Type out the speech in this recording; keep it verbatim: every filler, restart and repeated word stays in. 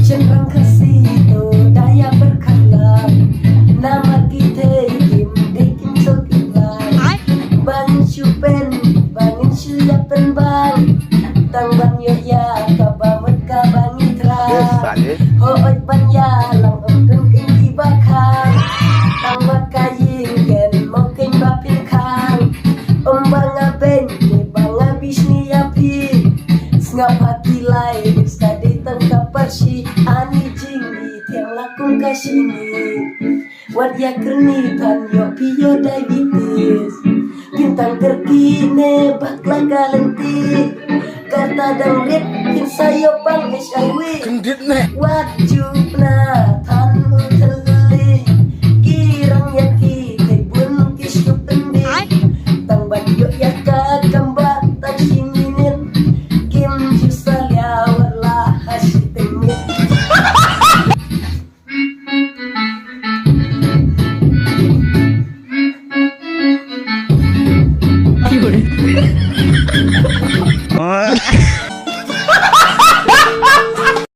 Shynrang Khasi to da ïa pyrkhat lang. Namar ki thei kim dei kim suk ki plan. Ba ngin shu pen, ba ngin shu ïa pynbang. Tang ban ïoh ïa kaba mut kaba ngi thrang. Hooid ban ïalang ym don kin kiba khang. Tang ba ka ïing ken mo ken ba phin khang. Ym ba nga beiñ ne ba nga bishni ïa phi. Sngap ha ki lai, ska dei tang ka parshi, ani jingïathiang la kum ka shini. Wat ïa kyrni than ïoh phi ïoh diabetes. Phin tang kyrki ne bakla ka lynti. Kata dang rit phin sa ïoh pang H I V. Kyndit ne. Wat